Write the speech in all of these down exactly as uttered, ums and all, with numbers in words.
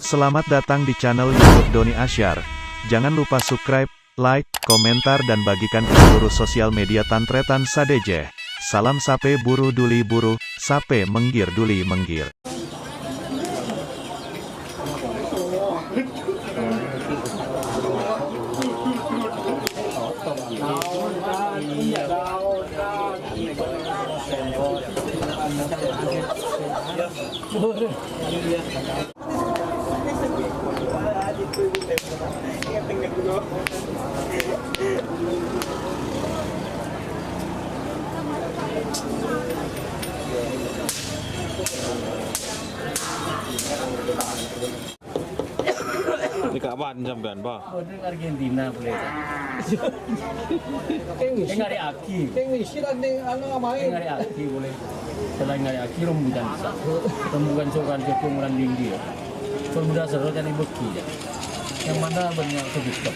Selamat datang di channel YouTube Doni Asyar. Jangan lupa subscribe, like, komentar, dan bagikan ke seluruh sosial media tan-tarètan sadhâjâ. Salam sapè buru duli buru, sapè mèngghir duli mèngghir. Nèka apaan sampèyan, Pa? Orèng Argentina, polè. Keng isi. Keng arè aki. Keng isi lan ning anu amain. Keng arè aki, polè. Selain arè aki, rombukan. Rombukan sokan cekung lan dinggi, ya. Pemuda seru kan ibu ki, ya. Yang mana banyak sedikit.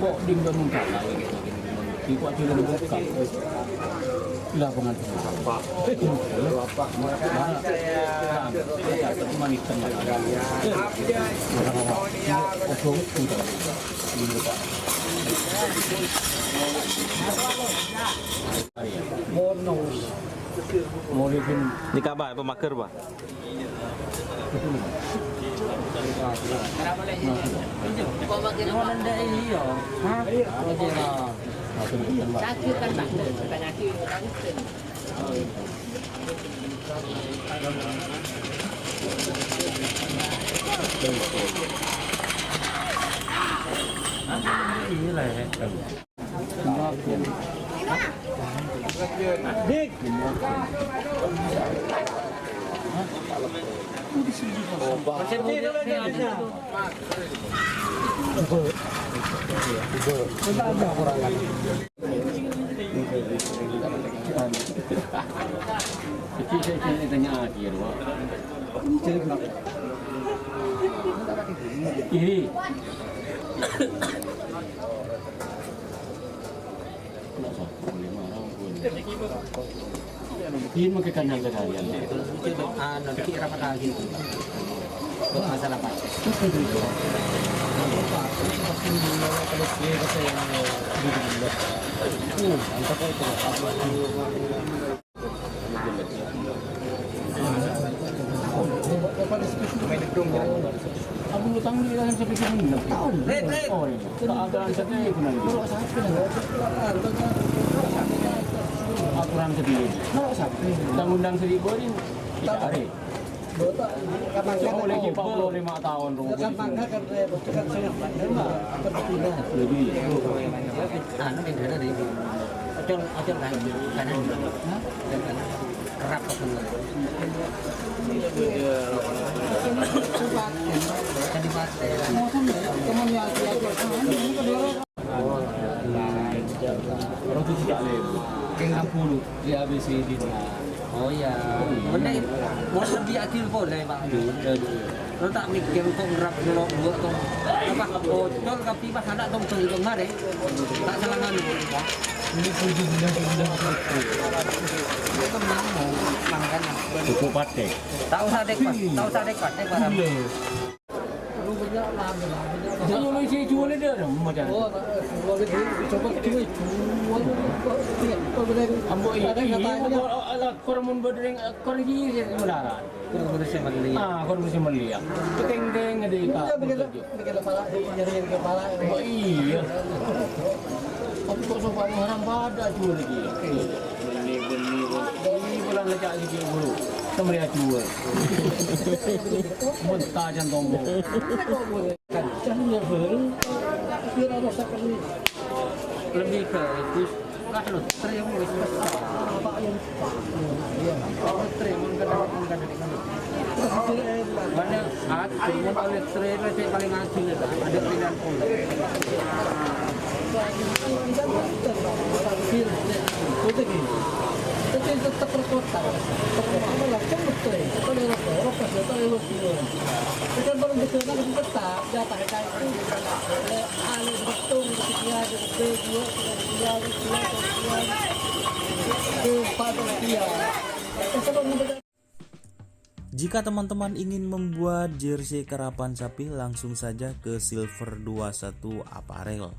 Kok di Bandung kalah gitu. Di kok di Bandung kalah. Di lapangan. Manis tengah. Bonus. Mau di sini. Di kabar apa mager, Pak? Iri. Ini mungkin kan yang kejadian. Anu, dikit rapat lagi. Buat masalah, Pak. Red, red. Oh, iya. Tak ada yang sedih, benar. Aturan sedih. Undang-undang sedih, boleh. Tidak ada. Oleh empat puluh lima tahun, Romo. Jadi, anu, yang ada di Ocol, ocol kan? Kanan. Kerap, ocol. Kan dipakai. Keng enam puluh, di A B C D. Oh, iya. Bener, mau lebih adil boleh, Pak. Lo tak mikir kok ngerap dulu dua tuh. Apa, ocol tapi pas anak tong tong itu mare. Tak salah nganu. Ini tujuh bulan, tujuh bulan. Dia kan mau makan. Cukup pakai. Tak usah dek, Pak. Tak usah dek, Pak. Dek, Pak. Iya. Saya mau isi jual dia, ada macam. Oh, jual dia, coba jual, jual. Iya, apa benar? Ambo ini, ada katanya. Ini, ala, ala, korang mun bedeng, eh, korang ini, saya melarat. Korang bersih melihat. Ah, korang bersih melihat. Keteng-teng ada ikan. Iya, begitu. Bikin kepala, nyari kepala. Oh, iya. Tapi kok sopan haram pada jual lagi. Beli, beli, beli. Ngecak gigi guru, temen ya dua. Mentah jantung. Kencang ya, Bang. Biar ada sakit. Lebih bagus. Lah, lo, terima kasih. Terima kasih. Mana aku, cuma oleh trail, saya paling asli lah. Ada pilihan pula. Tapi tetap perkota. Perkota malah cuma trail. Kalau lewat, lewat, lewat, lewat. Bukan baru betul, kan tetap, ya, tak ada itu. Ada, ada betul, gitu, ya, gitu, dua, dua, dua, dua, dua, dua. Itu pada dia. Itu sebab mudah. Jika teman-teman ingin membuat jersey karapan sapi, langsung saja ke Silver dua satu Apparel.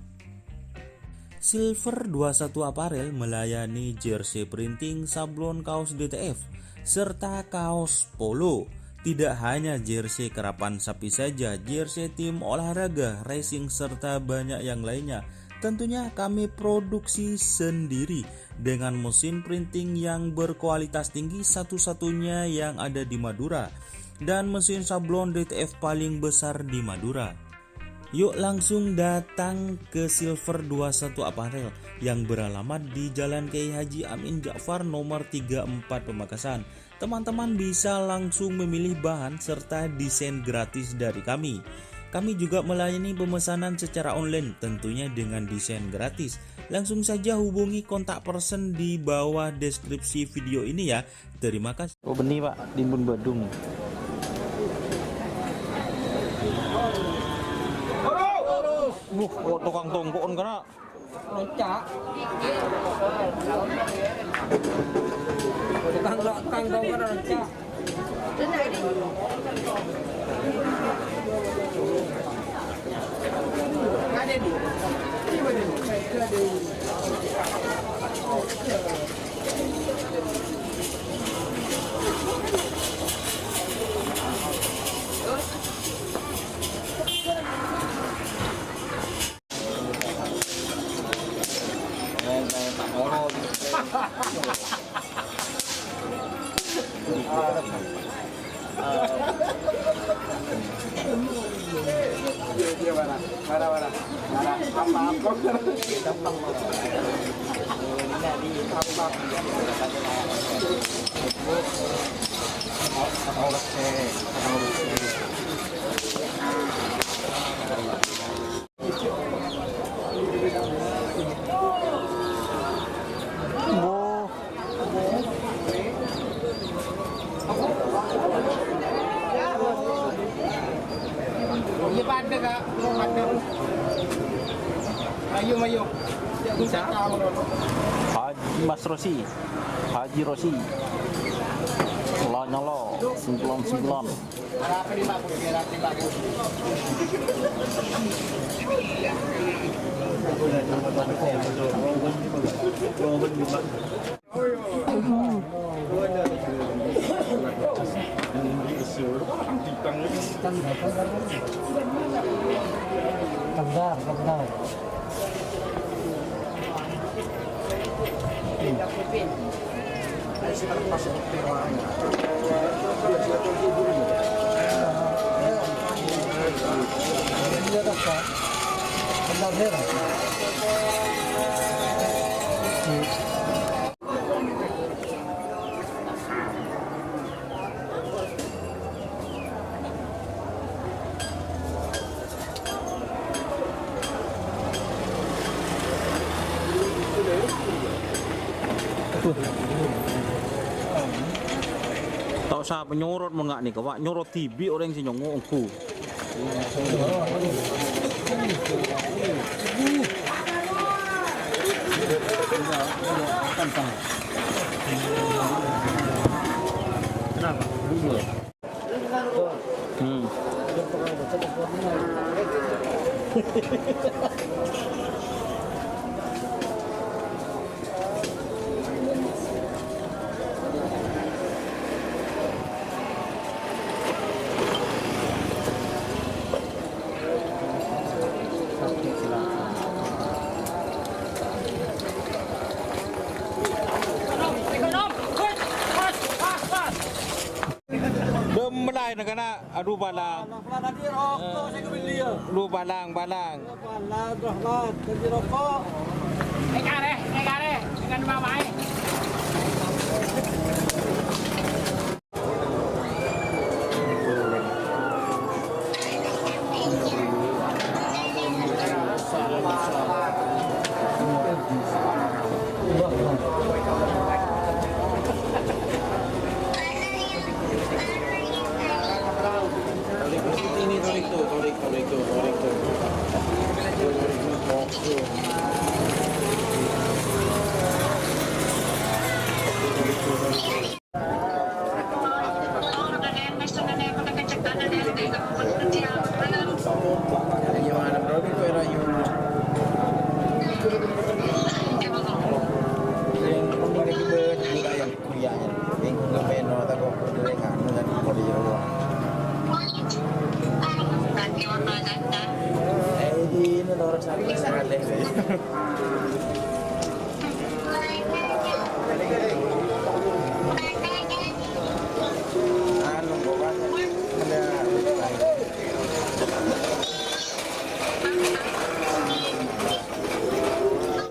Silver dua satu Apparel melayani jersey printing, sablon, kaos D T F, serta kaos polo. Tidak hanya jersey karapan sapi saja, jersey tim olahraga, racing, serta banyak yang lainnya. Tentunya kami produksi sendiri dengan mesin printing yang berkualitas tinggi, satu-satunya yang ada di Madura, dan mesin sablon D T F paling besar di Madura. Yuk langsung datang ke Silver dua satu Apparel yang beralamat di Jalan Kiai Haji Amin Ja'far nomor tiga empat Pamekasan. Teman-teman bisa langsung memilih bahan serta desain gratis dari kami. Kami juga melayani pemesanan secara online, tentunya dengan desain gratis. Langsung saja hubungi kontak person di bawah deskripsi video ini ya. Terima kasih. Oh, bânnè, Pak, timun Badung. Wuh, kok tokang tongko'en kana'? Roncak. Tokang, tokang tongko'en roncak. Iyâ, padâ, Kak. Padâ. Ayo, ayo. Haji Mas Rosi. Haji Rosi. Lo nyolo, simplon-simplon. Kembar, kembar. Ta' osa nyorot mon nga' nèka, Pak. Nyorot dhibi' orèng sè nyongngo' ongghu. Kenapa? Hmm. Laèn kana, adu, balang. Balang, tadi roko' sè kabelli, ya. Lu balang, balang. Balang, Rahmat, tadi roko'. Nèng karè, nèng karè, dengan mamaè.